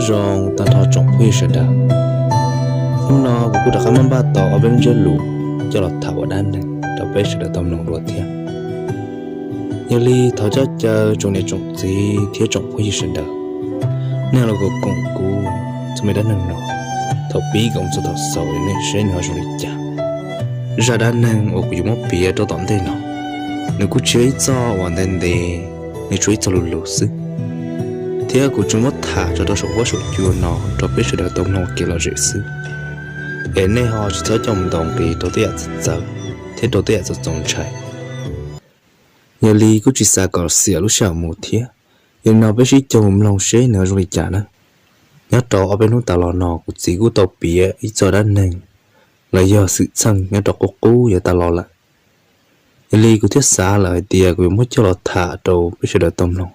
Zoo tag nrho tsoom phooj ywg sawv daws, hnub no kuv kuj rov qab muab npaj tau ob peb lub ntsiab lus coj los tham ua dab neeg rau peb sawv daws tau mloog dua thiab. Yog li thov coj caw tsoom niam tsoom txiv thiab tsoom phooj ywg sawv daws, nej los koom kuv txoj me dab neeg no thaum pib kom txog thaum xaus, nej saib nws ho zoo li cas. Zaj dab neeg uas kuv yuav muab piav rau tom ntej no, nws kuj tsis yog ib txoj uas ntev ntev, nws tsuas ib txoj lus lus xwb, thiab kuv tsuas muab tham tso rau saum huab saum cua no rau peb sawv daws tau mloog ua kev lom zem xwb, es nej ho tsis txhob coj mus ntaus nqi rau tej yam txawv txawv thiab rau tej yam txaus txaus ntshai. Yog li kuj tsis xav kom xiam lub sij hawm mus thiab, yog li no peb sib koom mus mloog seb nws zoo li cas na. Nyob rau ob peb hnub tas los no kuv txiv kuj tau piav ib txoj dab neeg los yog xwm txheej nyob rau qub qub yav tas los lawm. Yog li kuv thiaj xav lawm hais tias kuv yuav muab coj los tham rau peb sawv daws tau mloog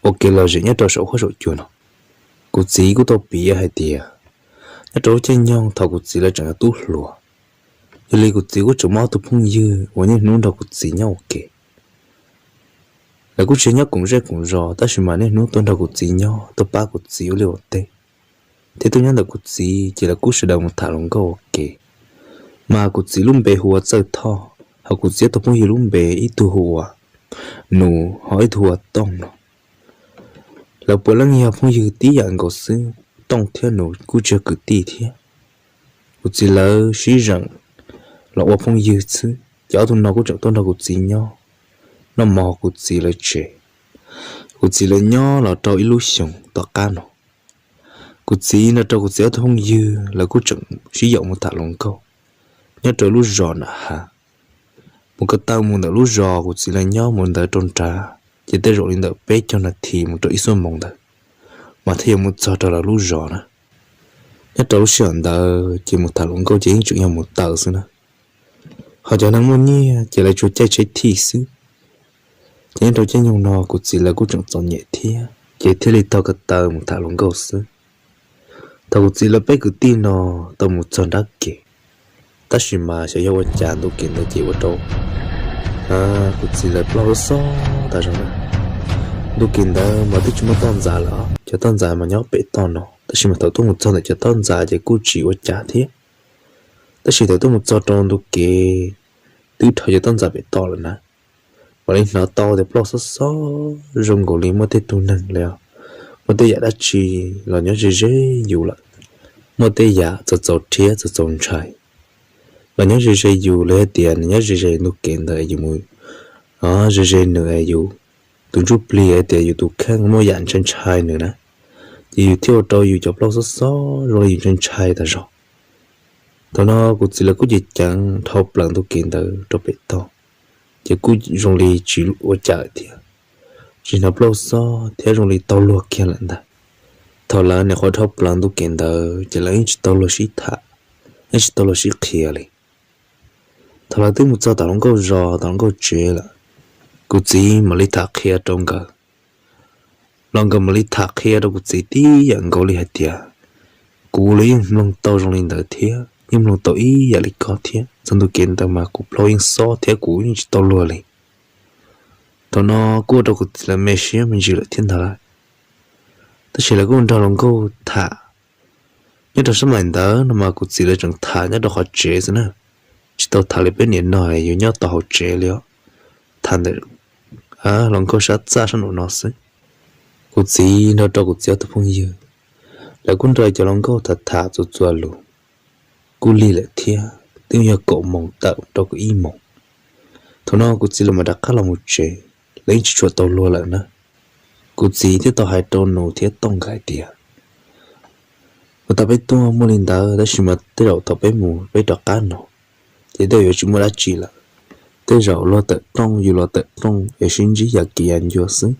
ua kev lom zem nyob rau saum huab saum cua no. Kuv txiv kuj tau piav hais tias nyob rau lub caij nyoog thaum kuv txiv lawv tseem yog tub hluas, yog li kuv txiv kuj tseem muaj ob tug phooj ywg uas niaj hnub nrog kuv txiv nyob ua ke. Lawv kuj tsis nyob koom zej koom zos tab sis mas niaj hnub tuaj nrog kuv txiv nyob, tuaj pab kuv txiv ua liaj ua teb, thiab tuaj nyob ntawm kuv txiv ces lawv kuj sawv daws mus tham hluas nkauj ua ke. Mas kuv txiv lub npe hu ua Txawj Thoj, ho kuv txiv ob tug phooj ywg lub npe ib tug hu ua Nus ho ib tug hu ua Tooj no. Lawv puav leej yog phooj ywg tib yam nkaus xwb, Tooj thiab Nus kuj tsis yog kwv tij thiab. Kuv txiv lawv sib zeem los ua phooj ywg xwb, ces ob tug no kuj tseem tuaj nrog kuv txiv nyob, noj mov kuv txiv lawv tsev. Kuv txiv lawv nyob los rau ib lub xyoos tom qab no, kuv txiv nrog rau kuv txiv ob tug phooj ywg lawv kuj tseem sib yaum mus tham hluas nkauj nyob rau lub zos nram hav. Mus ko taw mus ntawm lub zos kuv txiv lawv nyob mus ntawd rau nrad ces tej zaum li ntawm peb caug nas this mus rau ib xuab moos ntawd mas thiaj yuav mus txog rau lawv lub zos na. Nyob rau lub sij hawm ntawd ces mus tham hluas nkauj ces yeej tseem yog mus taw xwb na. Ho cov neeg muaj nyiaj ces lawv tsuas caij tsheb thij xwb. Ces nyob rau caij nyoog no kuv txiv lawv kuj tseem txom nyem thiab ces thiaj li taug ko taw mus tham hluas nkauj xwb. Thaum kuv txiv lawv peb kwv tij no tau mus txog nrab ke, tab sis mas xyov yog ua cas ntu kev ntawd ces ua rau kuv txiv lawv ploj xob xob tas zog na. Ntu kev ntawd mas twb tsis muaj toj ntxas lawm, cov toj ntxas mas nyob pem toj no, tab sis mas thaum tuaj mus txog ntawm cov toj ntxas ces kuj tsis ua cas thiab. Tab sis thaum tuaj mus txog rau ntu kev twb dhau cov toj ntxas pem toj lawm na, mam li hnov tau tias ploj xob xob zoo nkaus li muaj tej tug neeg los muaj tej yam dab tsi los nyob ze ze yus lawm, muaj tej yam txaus txaus rhiab txaus txaus ntshai los nyob ze ze yus, los yog tias nws nyob ze ze ntu kev ntawd yus mus ze ze nws, yus tus ntsuj plig hais tias yus tus kheej muaj yam ntshai ntshai nws na, ces yus thiaj ua rau yus cov plaub xob xob zoo li yus ntshai ntshai tas zog. Thaum no kuv txiv lawv kuj ceev ceev dhau plaws ntu kev ntawd rau pem toj, ces kuj zoo li tsis ua cas thiab, tsis hnov plaub xob thiab zoo li tau luag kiag lawm ntag. Thaum lawv nyuam qhuav dhau plaws ntu kev ntawd ces lawv yeej tsis tau luag sib tham, yeej tsis tau luag sib qhia li. Thaum lawv twb mus txog tom hluas nkauj zos tom hluas nkauj tsev lawm, kuv txiv mam li tham qhia rau nkawd, los nkawd mam li tham qhia rau kuv txiv tib yam nkaus li hais tias kuv los yeej mloog tau zoo li ntawd thiab, yeej mloog tau ib yam li koj thiab. Txog ntu kev ntawd mas kuv plaub yeej xob thiab kuv yeej tsis tau luag li. Thaum no kuj ua rau kuv txiv lawv me siab me ntsis lawm thiab ntag lauj. Tab sis lawv kuj nrog hluas nkauj tham. Nyob rau sab maim ntawd no mas kuv txiv lawv tseem tham nyob rau qhov tsev xwb na, tsis tau tham li peb niam no yus nyob tau hauv tsev li os, tham ntawm hluas nkauj sab txaj sab nraum no xwb. Kuv txiv nrog rau kuv txiv ob tug phooj ywg, lawv kuj nrog cov hluas nkauj tham tham txuas txuas lus, kuj lig lawm thiab, twb yog kaum moos tawm rau kaum ib moos. Thaum no kuv txiv lawv mam rov qab los mus tsev, lawv yeej tsis tshua tau luag lawm na. Kuv txiv thiaj tau hais rau Nus thiab Tooj nkawd hais tias, ua tau peb tuaj muaj li ntawd tab sis mas tej zaum thaum peb mus peb rov qab no, ces tej zaum yuav tsis muaj dab tsi lawm. Tej zaum luag tawm rooj yus los tawm rooj es sib ntsib yam kiv yam ncua xwb,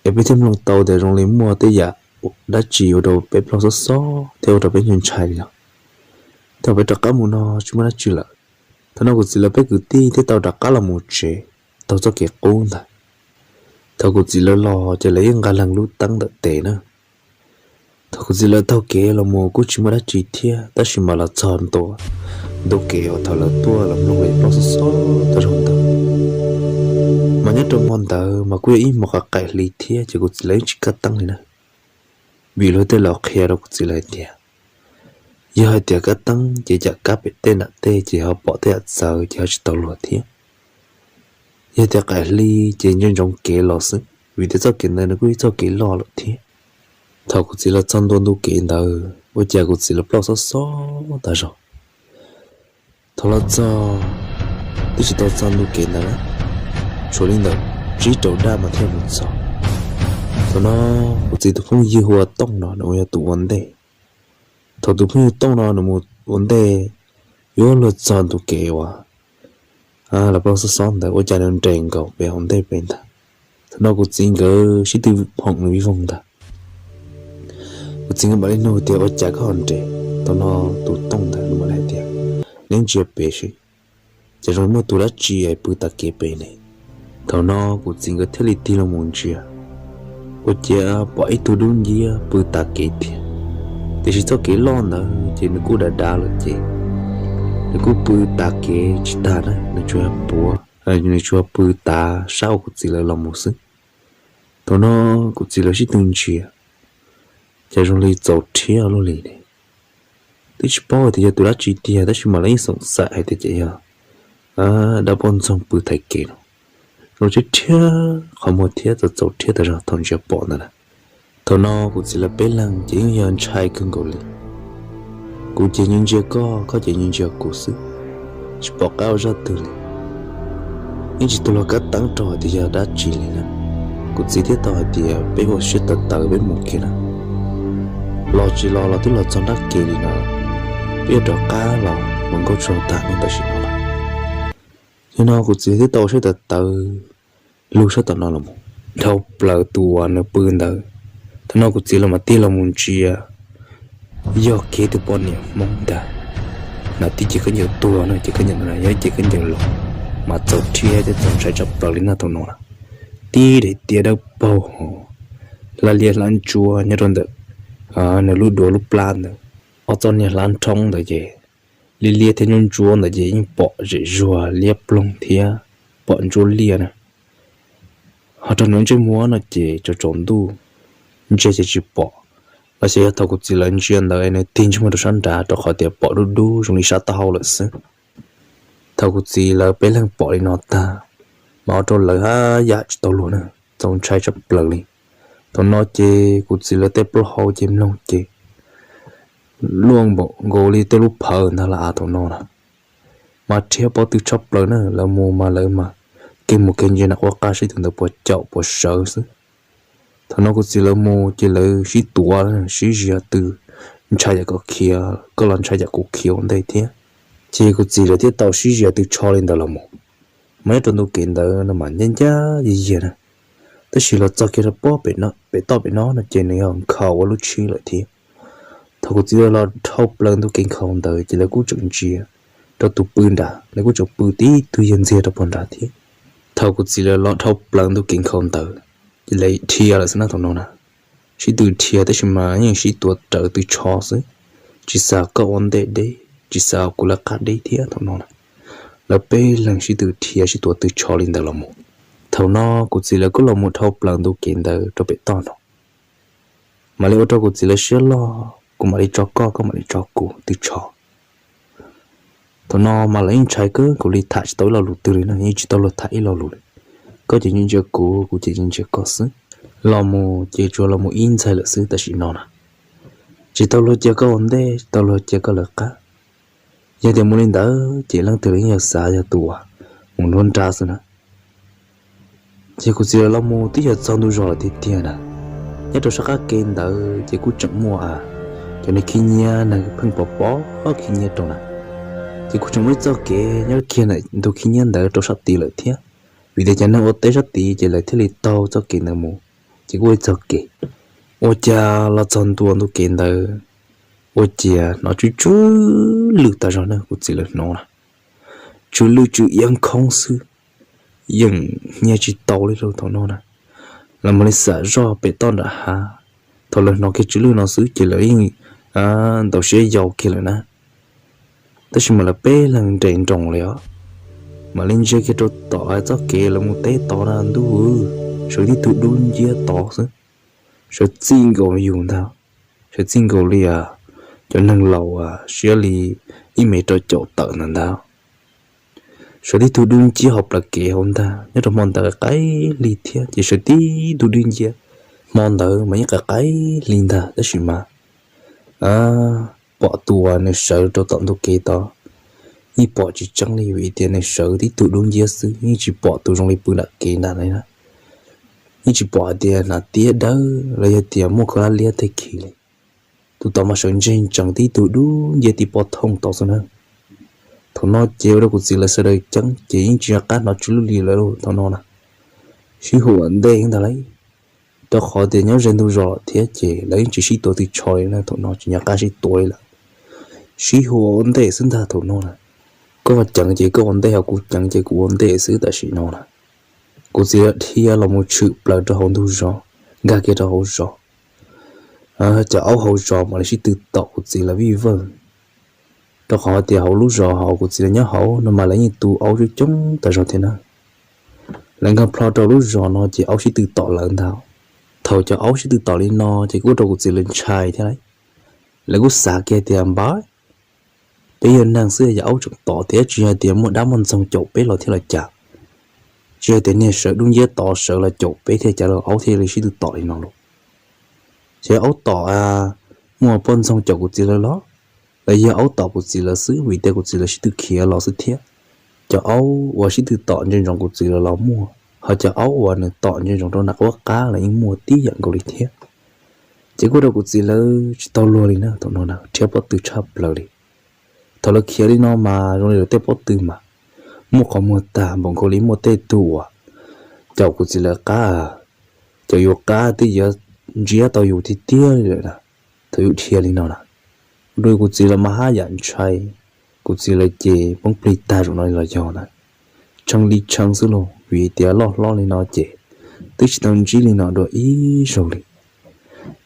es peb thiaj mloog tau tias zoo li muaj tej yam dab tsi ua rau peb plaub xob xob thiab ua rau peb ntshai ntshai li no. Thaum peb rov qab mus no tsis muaj dab tsi lawm. Thaum no kuv txiv lawv peb kwv tij thiaj tau rov qab los mus tsev taug txoj kev qub ntag. Thaum kuv txiv lawv los ces lawv yeej nqa leeg lub teeb ntawm tes na. Thaum kuv txiv lawv taug kev los mus kuj tsis muaj dab tsi thiab, tab sis mas los txog ntua ntu kev uas thaum lawv tuaj los mloog lawv plaub xob xob tau zoo ntawd. Mas nyob rau hmo ntawd mas kuj yog ib hmo qaim hli thiab ces kuv txiv lawv yeej tsis kaj teeb li na. vim luag tej laus qhia rau kuv txiv lawv hais tias yog hais tias kab teeb ces cam kab pem tej nram tej ces ho pom tej yam txawv ces ho tsis tau luag thiab. Yog tias qaim hli ces ntsoov ntsoov kev los xwb, vim tias txoj kev ntawd nws kuj yog txoj kev loj lawm thiab. Thaum kuv txiv lawv txog ntua ntu kev ntawd ua cas kuv txiv lawv ploj xob xob tas zog. Thaum los txog twb tsis tau txog ntu kev ntawd, tshuav li ntawm tsib rau daj mas thiaj mus txog. Thaum no kuv txiv tus phooj ywg hu ua Tooj no nws ua yog tus ua ntej. Thaum tus phooj ywg Tooj no nws mus ua ntej yuav luag txog ntu kev uas lawv ploj xob xob ntawd ua cas nws nres nkaus pem hauv ntej pem ntag. Thaum no kuv txiv nkawd sib tw phoom nws vij voog ntag. Kuv txiv nkawd mam li nug tias ua cas koj ho nres. Thaum no tus Tooj ntawd nws mam li hais tias neb ntsia pem seb, ces zoo muaj tus dab tsi pw tav kev pem ne. Thaum no kuv txiv nkawd thiaj li tig los mus ntsia, ua ciav pom ib tug dub nciab pw tav kev tiag, tiam sis txoj kev loj ntawd ces nws kuj dav dav lawm ces nws kuj pw tav kev tsis tag na, nws tsuas yog puav, nws tsuas pw tav sab uas kuv txiv lawv los mus xwb. Thaum no kuv txiv lawv sib tw ntsia, ces zoo li txaus rhiab luaj li ne. Twb tsis paub tias yog tus dab tsi tiag tab sis mas lawv yeej xoom xaim hais tias ces yog dab poj ntxoog pw thaiv kev no. Zoo tsis rhiab qhov muag thiab txaus txaus rhiab tas zog thaum ntsia pom ntawd na. Thaum no kuv txiv lawv peb leeg ces yeej yog ntshai kawg nkaus li. Kuv ces ntsia ntsia koj, koj ces ntsia ntsia kuv xwb, tsis pom qab ua zaj twg li. Yeej tsis tau luag kab teeb rau hais tias yog dab tsi li na. Kuv txiv thiaj tau hais tias peb ua siab tawv tawv peb mus kiag na, los tsis los los twb los txog nrab kev li no, peb yuav rov qab los mus nkauj tsuag tag hnub tam sim no lawm. Yog no kuv txiv thiaj tau ua siab tawv tawv lug sab tom no los mus dhau plaws tus uas nws pw ntawd. Thaum no kuv txiv los mas tig los mus ntsia, yog kiag tus poj niam Hmoob ntag. Nas tib ces khaub ncaws tuag no ces khaub ncaws ntawd yog ib ces khaub ncaws los, mas txaus rhiab thiab txaus ntshai tshaj plaws li na thaum no na. Tib daim tiab dawb paug hos, hlab liab hlab ntsuab nyob rau ntawm nws lub duav lub plab ntawd. Ob txoj niag hlab nrhoob ntawd ces liab liab thiab ntsuab ntsuab ntawd ces yeej pom zem zuag liab ploog thiab pom ntsuab liaj na. Ho rau nws ntsej muag no ces tsaus tsaus ntuj, ntsej ces tsis pom. Los xyov yog thaum kuv txiv lawv ntsia ntawd nws tig ntsej muag rau sab nrad rau qhov tias pom dub dub zoo li sab taub hau lawm xwb. Thaum kuv txiv lawv peb leeg pom li no tag, mas ua rau lawv haj yam tsis tau luag na, txaus ntshai tshaj plaws li. Thaum no ces kuv txiv lawv tej plaub hau ces mloog ces luaj npaum nkaus li tej lub phawv ntag lawm thaum no na. Mas rhiab pob tw tshaj plaws na, lawv mus mas lawv mas kev mus kev ntsia na quaj qaj seb tus ntawd puas caum puas sawv xwb. Thaum no kuv txiv lawv mus ces lawv sib tuav sib zias tw, ntshai yam koj khiav koj los ntshai yam kuv khiav ua ntej thiab. Ces kuv txiv lawv thiaj tau sib zias tw tsho li ntawd los mus. Mas nyob rau ntu kev ntawd no mas ncaj ncaj yig yig na, tab sis los txog kiag rau pob pem toj pem no no ces nws yog nkhaus ua lub tshib lawm thiab. Thaum kuv txiv lawv los dhau plaws ntu kev nkhaus ntawd ces lawv kuj tseem ntsia rau tus pw nrad, nws kuj tseem pw tib tug yawg ntxiag rau puag nrad thiab. Thaum kuv txiv lawv los dhau plaws ntu kev nkhaus ntawd ces lawv dhia lawm xwb na thaum no na. Sib tw dhia tab sis mas yeej sib tuav rawv tw tsho xwb, tsis xav koj ua ntej deb, tsis xav kuv lawv qab deb thiab thaum no na. Lawv peb leeg sib tw dhia sib tuav tw tsho li ntawd los mus. Thaum no kuv txiv lawv kuj los mus dhau plaws ntu kev ntawd rau pem toj no. Mam li ua rau kuv txiv lawv siab loj, kuv mam li tso koj, koj mam li tso kuv tw tsho. Thaum no mas lawv yeej ntshai kawg nkaus li, tham tsis tau ib lo lus twg li no, yeej tsis tau luag tham ib lo lus li. Koj ces ntsia ntsia kuv, kuv ces ntsia ntsia koj xwb. Los mus ces tsuas los mus ib ntxaig lawm xwb tam sim no na. Tsis tau luag cia koj ua ntej, tsis tau luag cia koj lawv qab. Yog tias mus li ntawd ces leej twg los yeej yog xav yog tus uas mus nruab nrab xwb na. Ces kuv txiv lawv los mus twb yog txog ntu zos lawm tiag tiag na. Nyob rau sab qab ke ntawd ces kuj tseem muaj cov niag khib nyiab neeg pheej pov pob khib nyiab rau na. Ces kuj tseem muaj ib txoj kev nyob kiag ntawm ntu khib nyiab ntawd rau sab tid lawm thiab. Vim tias cov neeg ua teb sab tid ces lawv thiaj li taug txoj kev ntawd mus, ces kuj ua ib txoj kev. Ua cas los txog ntua ntu kev ntawd, ua ciav hnov tsw tsw lwj tas zog na, kuv txiv lawv hnov na. Tsw lwj tsw iab khoob xwb, yeej hnyiab tsis tau li lauj thaum no na. Lawv mam li xam zoj pem toj nram hav, thaum lawv hnov kiag tsw lwj no xwb ces lawv yeej ntaus siab yau kiag lawm na. Tab sis mas lawv peb leeg nres nroos li os, mam li ntsia kiag rau tom txoj kev lawv mus teb tod na ntuj, sawv tib tug dub nciab tod xwb, sawv txij nkaus yus ntag. sawv txij nkaus li cov neeg laus siab li ib mev rau caum tawm ntawd ntag. Sawv tib tug dub nciab hauv plawv kev hauv ntag. Nyob rau hmo ntawd qaib hli thiab ces sawv tib tug dub nciab hmo ntawd mas yeej qaib qaib hli ntag, tab sis mas pom tus uas nws sawv rau tom ntug kev tod yeej pom tsis tseeb li, vim tias nws sawv tib tug dub nciab xwb, yeej tsis pom tus zoo li pw nram kev ntag na. Yeej tsis pom hais tias hnav tiab dawb los yog tias muaj khaub hlab liab tej khi li. Tus tod mas sawv ntseg ntsees tib tug dub nciab tib pob thooj tod xwb na. Thaum no ces ua rau kuv txiv lawv sawv daws ceeb ces yeej tsis nco qab hnov tsw lwj li lawm thaum no na. Sib hu ua ntej ntag lauj, rau qhov tias nyob ze ntug zos thiab ces lawv yeej tsis sib tuav twg tsho li na, thaum no tsis nco qab sib tuav li lawm. Sib hu ua ntej xwb ntag thaum no na. Koj ceev ces koj ua ntej, ho kuv ceev ces kuv ua ntej xwb tam sim no na. Kuv txiv dhia los mus tshwm plaws rau hauv ntug zos, nkag kiag rau hauv zos. Cov aub hauv zos mam li sib tw tom kuv txiv lawv vij vawj, rau qhov tias hauv lub zos hauv kuv txiv lawv nyob hauv no mas lawv yeej tu aub coob coob tas zog thiab na. Lawv nkag plho rau lub zos no ces aub sib tw tom lawv ntag. Thaum cov aub sib tw tom li no ces kuj ua rau kuv txiv lawv ntshai thiab lauj. Lawv kuj xav kiag tias npab, peb yog neeg xwb, yog aub tseem tom thiab, tsis yog tias muaj dab muaj ntxoog caum peb los thiab los cas? Tsis yog tias niag sawv dub nciab tod sawv los caum peb thiab cas los aub thiaj li sib tw tom li no los? Ces aub tom, muaj poj ntxoog caum kuv txiv lawv los, los yog aub tom kuv txiv lawv xwb, vim tias kuv txiv lawv sib tw khiav los xwb thiab. Cov aub uas sib tw tom ntsia ntsoov kuv txiv lawv los muaj, ho cov aub uas nws tom ntsia ntsoov rau nram qab qab los yeej muaj tib yam nkaus li thiab. Ces kuj ua rau kuv txiv lawv tsis tau luag li na, thaum no na rhiab pob tw tshaj plaws li. Thaum lawv khiav li no mas zoo li lawv tej pob tw mas muaj qhov muag tag npaum nkaus li muaj tej tug uas caum kuv txiv lawv qab, caum yus qab twb yuav ntsiab tau yus tiag tiag li lawm na. Thaum yus dhia li no na, ua rau kuv txiv lawv mas haj yam ntshai. Kuv txiv lawv ces poob plig tag zaum no los yog na, tshee li tshee xwb lauj, vim tias loj hlob li no ces twb tsis tau ntsib li no dua ib zaug li.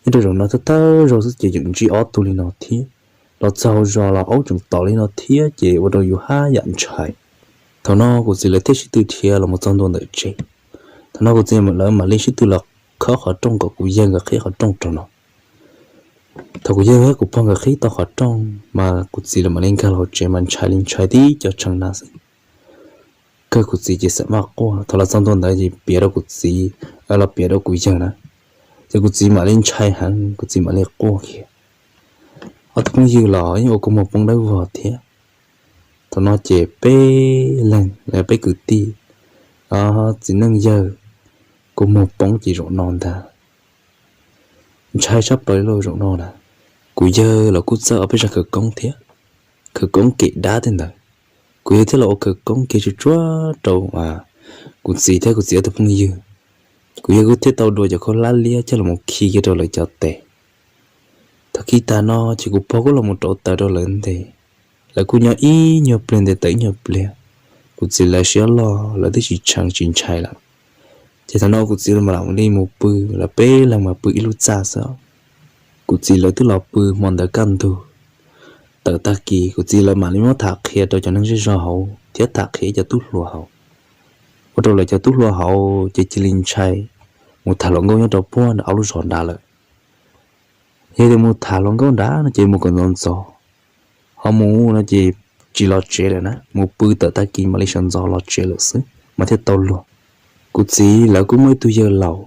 Nyob rau zaum no thawj thawj zaug xwb ces tseem ntsib ob tug li no thiab. Los txog hauv zos los aub tseem tom li no thiab ces ua rau yus haj yam ntshai. Thaum no kuv txiv lawv thiaj sib tw dhia los mus txog ntua ntawm tsev. Thaum no kuv txiv lawv mam li sib tw los khob qhov rooj kom kuv yawg nkawd qhib qhov rooj rau no. Thaum kuv yawg thiab kuv pog nkawd qhib tau qhov rooj mas kuv txiv lawv mam li nkag los hauv tsev mas ntshai li ntshai tib co tshee na xwb. Kawg kuv txiv ces xam maj quaj, thaum los txog ntua ntawd ces piav rau kuv txiv, los piav rau kuv yawg na. Ces kuv txiv mam li ntshai heev, kuv txiv mam li quaj kiag. Ob tug phooj ywg los yeej ua kua muag poob dawb vog thiab. Thaum no ces peb leeg, peb kwv tij, txiv neej yawg, kua muag poob ces zaum no ntag. Ntshai tshaj plaws li lauj zaum no na. Kuv yawg los kuj txawj ob peb zaj khawv koob thiab, khawv koob kem dab tej ntawd. Kuv yawg thiaj los ua khawv koob kiag tsuag tsuag rau kuv txiv thiab kuv txiv ob tug phooj ywg. Kuv yawg kuj thiaj tau dua cov khaub hlab liab coj los khi kiag rau lawv cov tes. Thaum khi tag no ces kuv pog kuj los mus rauv taws rau lawv ntej. Lawv kuj nyob ib nyuag pliag nte taws ib nyuag pliag, kuv txiv lawv siab loj lawv twb tsis tshee tsis ntshai lawm. Ces thaum no kuv txiv lawv mam li mus pw, lawv peb leeg mas pw ib lub txaj xwb. Kuv txiv lawv twb los pw hmo ntawd kaj ntug. Tawm tag kis kuv txiv lawv mam li muab tham qhia rau cov neeg zej zog hauv thiab tham qhia ib co tub hluas hauv, ua rau lawv cov tub hluas hauv ces cia li ntshai mus tham hluas nkauj nyob rau puag nram ob lub zos nrad lawm. Yog tias mus tham hluas nkauj nrad no ces mus kom ntxov ntxov, ho mus no ces tsis los tsev lawm na, mus pw tawm tag kis mam li sawv ntxov los tsev lawm xwb mas thiaj tau luag. Kuv txiv lawv kuj muaj ib tug yawg laus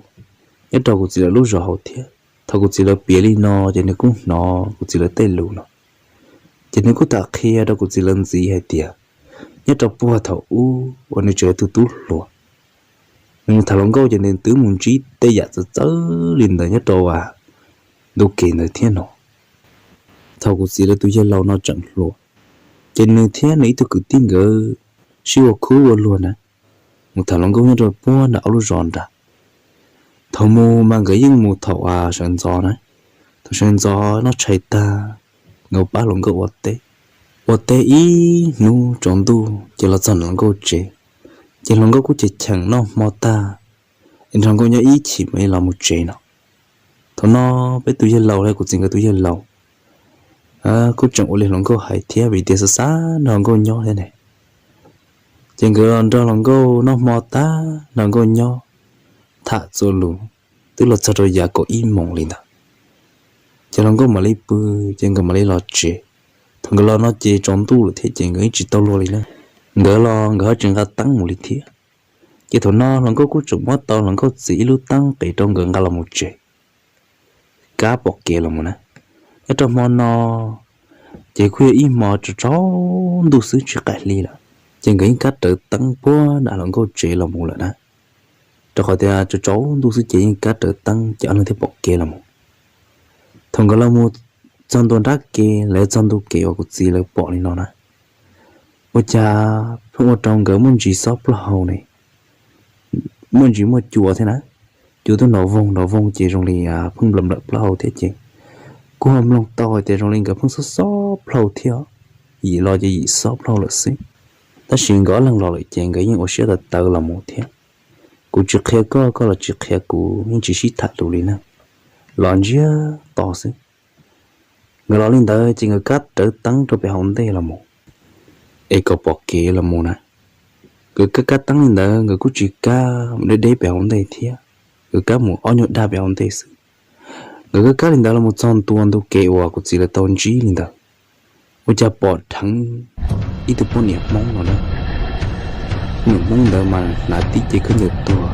nyob rau kuv txiv lawv lub zos hauv thiab. Thaum kuv txiv lawv piav li no ces nws kuj hnov kuv txiv lawv tej lus no. Ces nws kuj tham qhia rau kuv txiv lawv ntxiv hais tias, nyob rau puag thaum ub uas nws tseem yog tus tub hluas, nws mus tham hluas nkauj ces nws twb mus ntsib tej yam txawv txawv li ntawd nyob rau ntu kev ntawd thiab no. Thaum kuv txiv lawv tus yawg laus no tseem hluas, ces nws thiab nws ib tug kwv tij nkawd sib ua khub ua luag na, mus tham hluas nkauj nyob rau puag nram ob lub zos nrad. Thaum mus mas nkawd yeej mus thaum sawv ntxov na. Thaum sawv ntxov noj tshais tag, nkawd pab hluas nkauj ua teb. Ua teb ib hnub tsaus ntuj ces los txog hluas nkauj tsev. Ces hluas nkauj kuj cheem cheem noj hmo tag, es nrog hluas nkauj nyob ib chim mam li los mus tsev no. Thaum no peb tus yawg laus los kuv txiv nkawd tus yawg laus kuj tseem ua li hluas nkauj hais thiab, vim tias xav xav nrog hluas nkauj nyob thiab ne. Ces nkawd los nrog hluas nkauj noj hmo tag, nrog hluas nkauj nyob, tham txuas lus, twb los txog rau yav kaum ib moos li ntawd. Ces hluas nkauj mam li pw, ces nkawd mam li los tsev. Thaum nkawd los no ces tsaus ntuj lawm thiab ces nkawd yeej tsis tau luag li na. Nkawd los nkawd ho tsis nqa teeb mus li thiab. Ces thaum no hluas nkauj kuj tseem muab tau hluas nkauj txiv ib lub teeb qis rau nkawd nqa los mus tsev, kab pom kev los mus na. Nyob rau hmo no ces kuj yog ib hmo tsaus tsaus ntuj xwb tsis qaim hli lawm, ces nkawd yeej kab rawv teeb puag nram hluas nkauj tsev los mus lawm na. Rau qhov tias tsaus tsaus ntuj xwb ces yeej kab rawv teeb ces ob leeg thiaj pom kev los mus. Thaum nkawd los mus txog ntua nrab ke, lawv txog ntua kev uas kuv txiv lawv pom li no na, ua cas pheej ua rau nkawd muaj ntsis xob plaub hau ne, muaj ntsis muaj cua thiab na. Cua twb nrov voog nrov voog ces zoo li pheej nplawm nplawm plaub hau thiab ces kuj ho mloog tau hais tias zoo li nkawd pheej xob xob plaub hau thiab, yim los ces yim xob plaub hau lawm xwb. Tab sis nkawd ob leeg los lawm ces nkawd yeej ua siab tawv tawv los mus thiab. Kuv tsis qhia koj, koj los tsis qhia kuv, yeej tsis sib tham lus li na, los ntsiag to xwb. Nkawd los li ntawd ces nkawd kab rawv teeb rau pem hauv ntej los mus, es kom pom kev los mus na. Nkawd kab kab teeb li ntawd nkawd kuj tsis kab mus deb deb pem hauv ntej thiab, nkawd kab mus ob nyuag dag pem hauv ntej xwb. Nkawd kab kab li ntawd los mus txog ntua ntu kev uas kuv txiv lawv tau ntsib li ntawd, ua cas pom dheev ib tug poj niam Hmoob no na. Poj niam Hmoob ntawd mas hnav tib ce khaub ncaws tuag,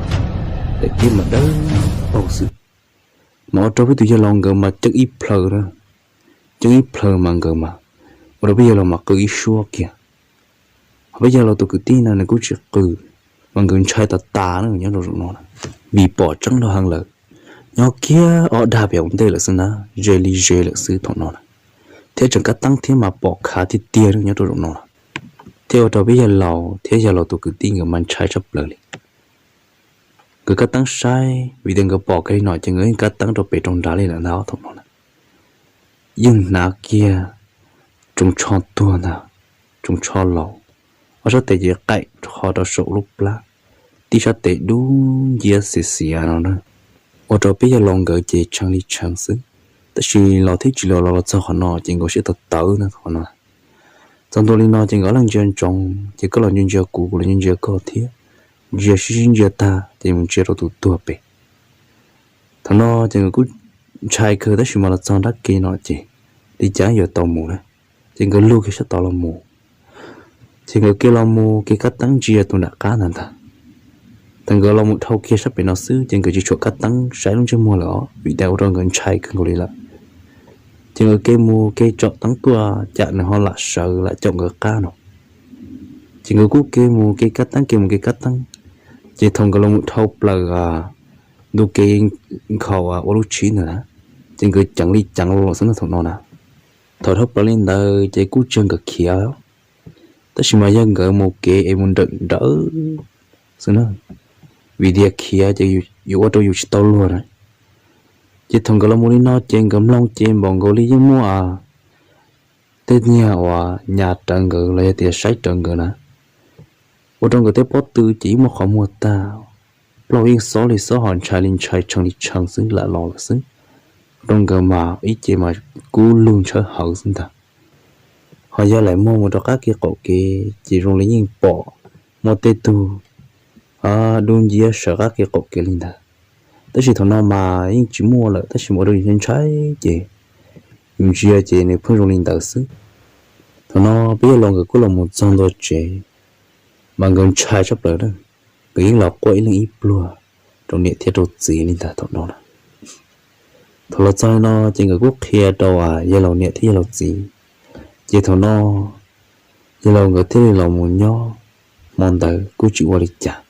daim tiab mas dawb paug xwb, mas ua rau peb tus yawg laus nkawd mas ceeb ib plhaw, ceeb ib plhaw mas nkawd mas ua rau peb yawg laus mas qw ib suab kiag. Ho peb yawg laus tus kwv tij no nws kuj tsis qw, mas nkawd ntshai tas tas na nyob rau zaum no na, vim pom tseeb dhau heev lawm, nyob kiag ob dag pem hauv ntej lawm xwb na, ze li ze lawm xwb thaum no na, thiab tseem kab teeb thiab mas pom khav tiag tiag nyob rau zaum no na. Thiab ua rau peb yawg laus thiab yawg laus tus kwv tij nkawd mas ntshai tshaj plaws li. Nkawd kab teeb saib, vim tias nkawd pom kiag li no ces nkawd yeej kab teeb rau pem rau nrad li lawm ntag thaum no na. Yeej hnav kiag tsoos tsho tuag ntag, tsoos tsho laus, ob sab tes ces qaim rho rau saum lub plab, tib sab tes dub nciab xiav xiav no na. Ua rau peb yawg laus nkawd ces tshee li tshee xwb, tab sis los thiab tsis los los los txog qhov no ces nkawd siab tawv tawv na qhov no. Txog ntua li no ces nkawd ob leeg ntsia ntsoov, ces koj los ntsia ntsia kuv, kuv los ntsia ntsia koj thiab, ntsia sib sib ntsia tag ces mus ntsia rau tus tuag pem. Thaum no ces nkawd kuj ntshai kawg tab sis mas los txog nrab ke no ces li cas yuav tau mus na, ces nkawd lug kiag sab tod los mus. Ces nkawd ke los mus ke kab teeb ntsia tus nram qab ntag ntag. Thaum nkawd los mus dhau kiag sab pem no xwb ces nkawd tsis tshua kab teeb saib lub ntsej muag lawm os, vim tias ua rau nkawd ntshai kawg nkaus li lawm. Ces nkawd ke mus ke tsom teeb tuaj cas nws ho lam sawv lam caum nkawd qab no. Ces nkawd kuj ke mus ke kab teeb ke mus ke kab teeb, ces thaum nkawd los mus dhau plaws ntu kev nkhaus ua lub tshib ntawd na, ces nkawd ceev li ceev los xwb na thaum no na. Thaum dhau plaws li ntawd ces kuj tsis yog nkawd khiav, tab sis mas yog nkawd mus kev es mus nrawm nrawm xwb na, vim tias khiav ces yuav ua rau yus tsis tau luag na. Ces thaum nkawd los mus li no ces nkawd mloog ces npaum nkaus li yeej muaj tej niag uas nyas rawv nkawd los yog tias saib rawv nkawd na. Ua rau nkawd tej pob tw ces yeej muaj qhov muag tag, plaub yeej xob li xob ho ntshai li ntshai tshee li tshee xwb lam los lawm xwb. Ua rau nkawd mas ib ce mas kub lug ntshawb hawv xwb ntag. Ho yog lam muag mus rau qab kev qaum kev ces zoo li yeej pom muaj tej tug dub nciab sawv qab kev qaum kev li ntawd. Tab sis thaum no mas yeej tsis muaj lawm tab sis mas ua rau yus ntshai ces yus ntsia ces nws pheej zoo li ntawd xwb. Thaum no peb yawg laus nkawd kuj los mus txog ntua tsev, mas nkawd ntshai tshaj plaws na, nkawd yeej los quaj ib leeg ib pluag rau niam thiab rau txiv li ntawd thaum no na. Thaum los txog li no ces nkawd kuj qhia rau yawg laus niam thiab yawg laus txiv, ces thaum no yawg laus nkawd thiaj li los mus nyob hmo ntawd kuj tsis ua li cas.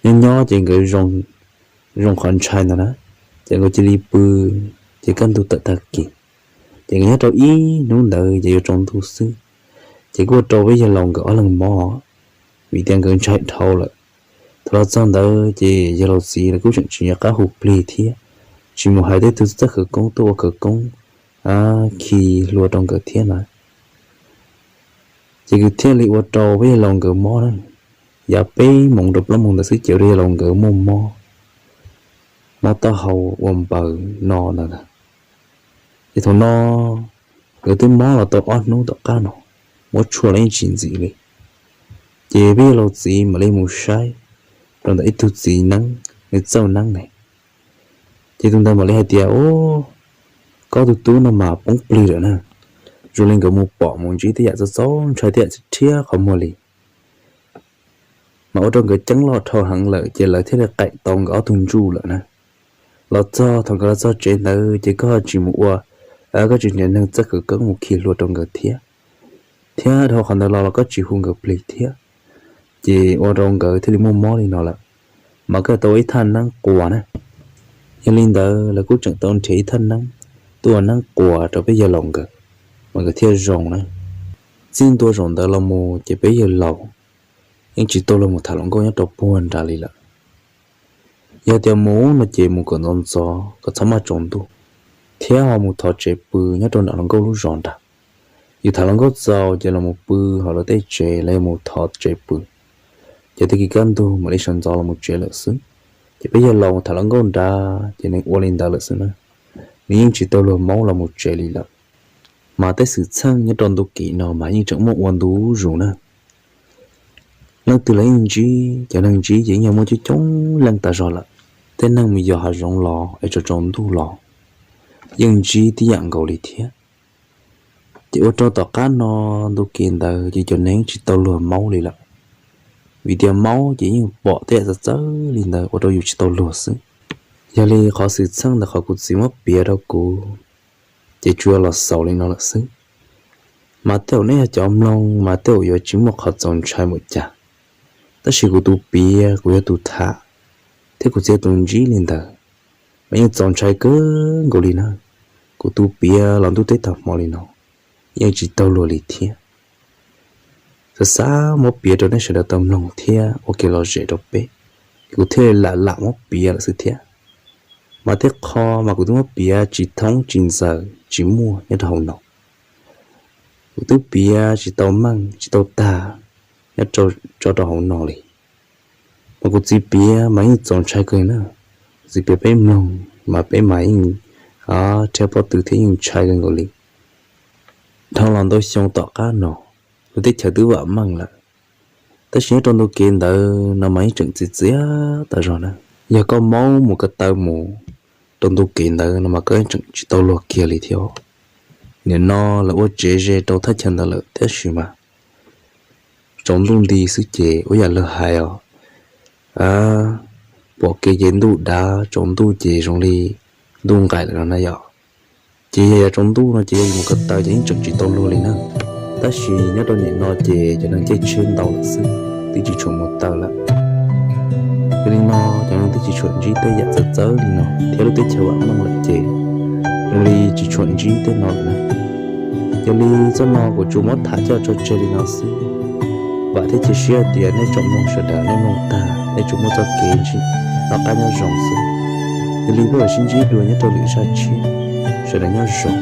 Nyob nyob ces nkawd zoo qhov ntshai ntawd na, ces nkawd cia li pw, ces kaj ntug tawm tag kis, ces nkawd nyob rau ib hnub ntawd ces yuav tsaus ntuj xwb, ces kuj ua rau peb yawg laus nkawd ob leeg mob, vim tias nkawd ntshai dhau lawm. Thaum los txog ntawd ces yawg laus txiv lawv kuj tseem tsis nco qab hu plig thiab, tsis mus hais tej tug txawj khawv koob tuaj ua khawv koob khi hlua rau nkawd thiab na. Ces nkawd thiaj li ua rau peb yawg laus nkawd mob na, yav peb moos rau plaub moos ntawd xwb ces ua rau yawg laus nkawd muaj mob, mob taub hau ua npaws no ntawd. Ces thaum no nkawd twb mob los tau ob hnub tom qab no, muab tshuaj los yeej tsis ntxim li. Ces peb yawg laus txiv mam li mus saib rau ntawm ib tug txiv neeb, nws txawj neeb ne. Ces tus ntawd mam li hais tias, Ub, Koj tus tub no mas poob plig lawm na. Zoo li nkawd mus pom mus ntsib tej yam txaus ntshai tej yam rhiab qhov muag li, mas ua rau nkawd ceeb loj dhau heev lawm ces lawv thiaj li qeem tau nkawd ob tug ntsuj lawm na. Los txog thaum nkawd los txog tsev ntawd ces koj tsis mus ua, koj tsis nrhiav neeg txawj khawv koob mus khi hlua rau nkawd thiab, thiab dhau qhov ntawd los los koj tsis hu nkawd plig thiab, ces ua rau nkawd thiaj li muaj mob li no lawm. Mas koj tau ua ib thaj neeb quas na. Yog li ntawd lawv kuj tseem tau nrhiav ib thaj neeb tuaj ua neeb quas rau peb yawg laus nkawd, mas nkawd thiaj zoo na. Txij ntua zaum ntawd los mus ces peb yawg laus yeej tsis tau luag mus tham hluas nkauj nyob rau puag nrad li lawm. Yog tias mus no ces mus kom ntxov ntxov kom txhob maj tsaus ntuj, thiab ho mus thov tsev pw nyob rau nram hluas nkauj lub zos nrad. Yus tham hluas nkauj txaus ces los mus pw hauv lawv tej tsev, los yog mus thov tsev pw, ces tag kis kaj ntug mam li sawv ntxov los mus tsev lawm xwb. Ces peb yawg laus mus tham hluas nkauj nrad ces nws ua li ntawd lawm xwb na. Nws yeej tsis tau luag maub los mus tsev li lawm. Mas tej xwm txheej nyob rau ntu kev no mas yeej tseem muaj ua ntu zus na. Leej twg los yeej ntsib, cov neeg ntsib ces yeej yog muaj coob coob leej tas zog lawm. Tej neeg mus yos hav zoov los es tsaus tsaus ntuj los yeej ntsib tib yam nkaus li thiab. Ces ua rau tom qab no ntu kev ntawd ces cov neeg tsis tau luag maub li lawm, vim tias maub ces yeej pom tej yam txawv txawv li ntawd ua rau yus tsis tau luag xwb. Yog li qhov xwm txheej ntawm qhov kuv txiv muab piav rau kuv ces tsuas yog los xaus li no lawm xwb. Mas tej zaum nej yog cov mloog mas tej zaum yuav tsis muaj qhov txaus ntshai npaum cas, tab sis kuv tus piav kuv yog tus tham, thiab kuv txiv yog tus ntsib li ntawd, mas yeej txaus ntshai kawg nkaus li na. Kuv tus piav los ntuj teb tag hmo li no yeej tsis tau luag li thiab. Xav xav muab piav rau nej sawv daws tau mloog thiab ua kev lom zem rau peb, kuv thiaj li lam lam muab piav lawm xwb thiab. Mas tej qho mas kuv twb muab piav tsis thoob tsis ntxaws tsis muaj nyob rau hauv no. Kuv twb piav tsis tau meej tsis tau tag nyob tso rau hauv no li. Mas kuv txiv piav mas yeej txaus ntshai kawg na. Kuv txiv piav peb mloog mas peb mas yeej rhiab pob tw thiab yeej ntshai kawg nkaus li. Dhau los ntau xyoo tom qab no, lub teb chaws twb vam meej lawm, tab sis nyob rau ntu kev ntawd no mas yeej tseem txias txias tas zog na. Yog koj maub mus ko taw mus rau ntu kev ntawd no mas koj yeej tseem tsis tau luag kiag li thiab. Nim no lawv ua tsev ze rau thaj chaw ntawd lawm tab sis mas tsaus ntuj nti xwb ces ua yam lawv hais os, pom kev ces ntuj dav, tsaus ntuj ces zoo li ntuj nqaim lawm no na yom. Ces yog yav tsaus ntuj no ces yog yus mus ko taw ces yeej tseem tsis tau luag li na. Tab sis nyob rau nim no ces cov neeg caij tsheb ntau lawm xwb, twb tsis tshua mus taw lawm. Yog li no, cov neeg twb tsis tshua ntsib tej yam txawv txawv li no thiab lub teb chaws vam meej lawm ces zoo li tsis tshua ntsib tej no lawm na. Yog li zaj no kuv tsuas muab tham coj tso tseg li no xwb. Vam thiab cia siab tias nej tsoom mloog sawv daws nej mloog tag nej tsuas muaj txoj kev ntsib noj qab nyob zoo xwb. Yog li peb mam sib ntsib dua nyob rau lwm zaj tshiab, sawv daws nyob zoo.